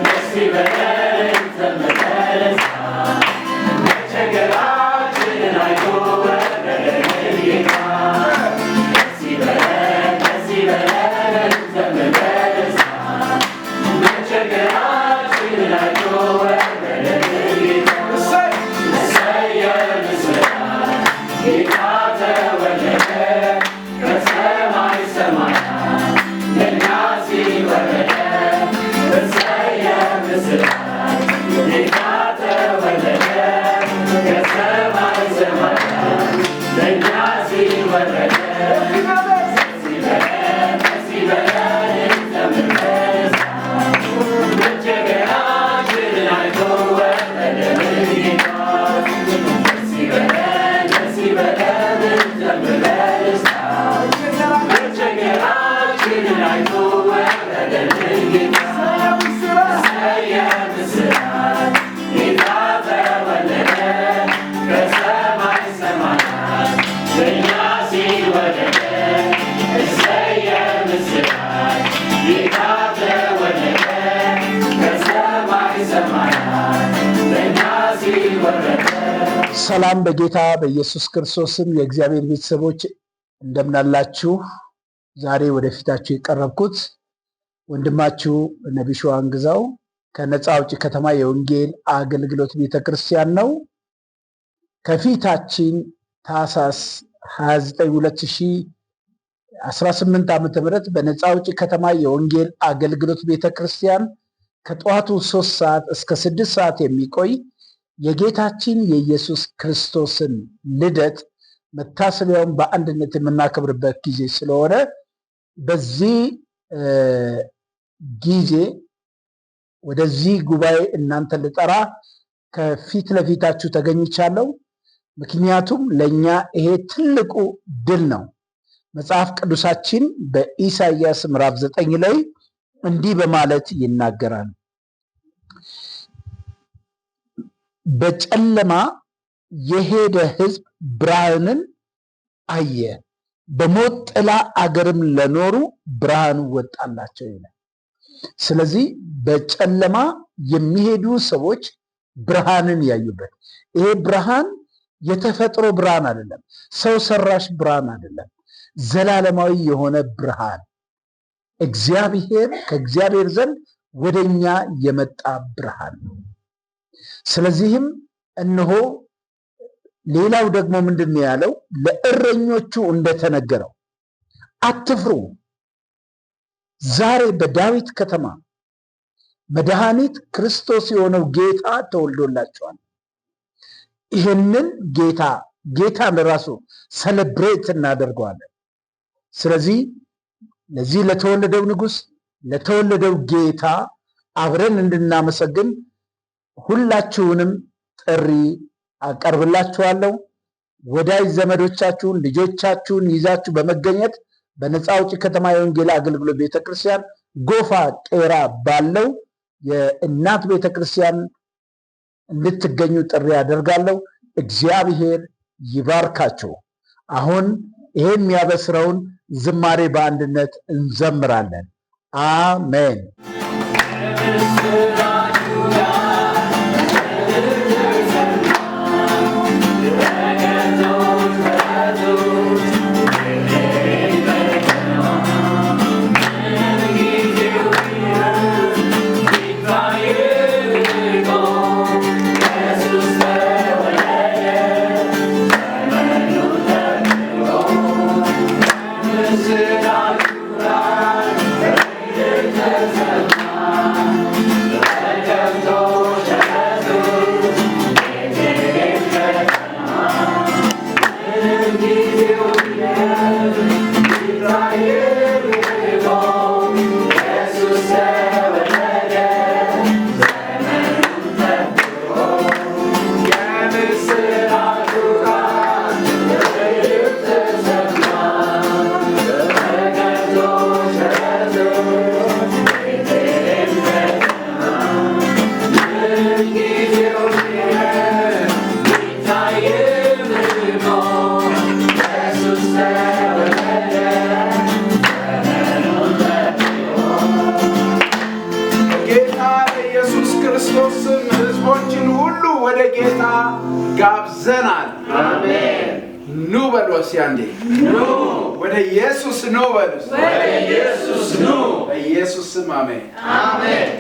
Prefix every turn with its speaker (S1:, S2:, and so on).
S1: ደስ ይበለን እንዘምር በደስታ፣ መቸገራችንን አይቶ ወረደልን ጌታ። ደስ ይበለን፣ ደስ ይበለን፣ እንዘምር በደስታ፣ መቸገራችንን አይቶ ወረደልን ጌታ። እሰይ የምስራች፣ ጌታ ተወለደ፣ ከሰማይ ሰማያት ለእኛ ሲል ወረደ። እሰይ የምስራች፣ ጌታ ተወለደ፣ ከሰማይ ሰማያት ለእኛ ሲል ወረደ። ደስ ይበለን፣ ደስ ይበለን፣ እንዘምር በደስታ፣ መቸገራችንን አይቶ ወረደልን ጌታ። ደስ ይበለን፣ ደስ ይበለን፣ እንዘምር በደስታ፣ መቸገራችንን አይቶ ወረደልን ጌታ። እሰይ የምስራች፣ ጌታ ተወለደ፣ ከሰማይ ሰማያት ለእኛ ሲል ወረደ። እሰይ የምስራች፣ ጌታ ተወለደ፣ ከሰማይ ሰማያት ለእኛ ሲል ወረደ።
S2: ሰላም በጌታ በኢየሱስ ክርስቶስ ስም የእግዚአብሔር ቤተሰቦች እንደምናላችሁ። ዛሬ ወደፊታችሁ የቀረብኩት ወንድማችሁ ነቢዩ ሸዋንግዛው ከነፃ አውጪ ከተማ የወንጌል አገልግሎት ቤተክርስቲያን ነው። ከፊታችን ታህሳስ 29 2018 ዓ.ም በነፃ አውጪ ከተማ የወንጌል አገልግሎት ቤተክርስቲያን ከጠዋቱ 3 ሰዓት እስከ 6 ሰዓት የሚቆይ የጌታችን የኢየሱስ ክርስቶስን ልደት መታሰቢያውን በአንድነት የምናከብርበት ጊዜ ስለሆነ በዚህ ጊዜ ወደዚህ ጉባኤ እናንተን ልጠራ ከፊት ለፊታችሁ ተገኝቻለሁ። ምክንያቱም ለእኛ ይሄ ትልቁ ድል ነው። መጽሐፍ ቅዱሳችን በኢሳይያስ ምዕራፍ 9 ላይ እንዲህ በማለት ይናገራል። በጨለማ የሄደ ሕዝብ ብርሃንን አየ፣ በሞት ጥላ አገርም ለኖሩ ብርሃኑ ወጣላቸው ይላል። ስለዚህ በጨለማ የሚሄዱ ሰዎች ብርሃንን ያዩበት፣ ይሄ ብርሃን የተፈጥሮ ብርሃን አይደለም፣ ሰው ሰራሽ ብርሃን አይደለም፣ ዘላለማዊ የሆነ ብርሃን እግዚአብሔር ከእግዚአብሔር ዘንድ ወደኛ የመጣ ብርሃን ነው። ስለዚህም እነሆ ሌላው ደግሞ ምንድን ነው ያለው? ለእረኞቹ እንደተነገረው አትፍሩ፣ ዛሬ በዳዊት ከተማ መድኃኒት ክርስቶስ የሆነው ጌታ ተወልዶላቸዋል። ይህንን ጌታ ጌታን ራሱ celebrate እናደርገዋለን። ስለዚህ ለዚህ ለተወለደው ንጉሥ ለተወለደው ጌታ አብረን እንድናመሰግን ሁላችሁንም ጥሪ አቀርብላችኋለሁ። ወዳጅ ዘመዶቻችሁን ልጆቻችሁን ይዛችሁ በመገኘት በነፃ አውጪ ከተማ የወንጌል አገልግሎት ቤተክርስቲያን ጎፋ ቄራ ባለው የእናት ቤተክርስቲያን እንድትገኙ ጥሪ አደርጋለሁ። እግዚአብሔር ይባርካችሁ። አሁን ይሄ የሚያበስረውን ዝማሬ በአንድነት እንዘምራለን። አሜን።
S1: የምስራቹ ቃል ተሰማ፣ በከብቶች በረቶች በከተማ፣ ምንም ጊዜው ቢረፍድ ቢታይም ርቆ፣ ኢየሱስ ተወለደ ዘመኑን ጠብቆ። የምስራቹ ቃል ተሰማ፣ በከብቶች በረቶች ቤተልሔም ከተማ፣ ምንም ጊዜው ቢረፍድ ቢታይም ርቆ፣ ኢየሱስ ተወለደ ዘመኑን ጠብቆ። የምስራቹ ቃል ተሰማ፣ በከብቶች በረቶች ቤተልሔም ከተማ፣ ምንም ጊዜው ቢረፍድ ቢታይም ርቆ፣ ኢየሱስ ተወለደ ዘመኑን ጠብቆ።
S3: ጌታ ክርስቶስ ስም ህዝቦችን ሁሉ ወደ ጌታ ጋብዘናል። ኑ በሉ እስኪ አንዴ። ወደ ኢየሱስ ኑ በሉ።
S1: ወደ ኢየሱስ ኑ።
S3: በኢየሱስ ስም አሜን።
S1: አሜን።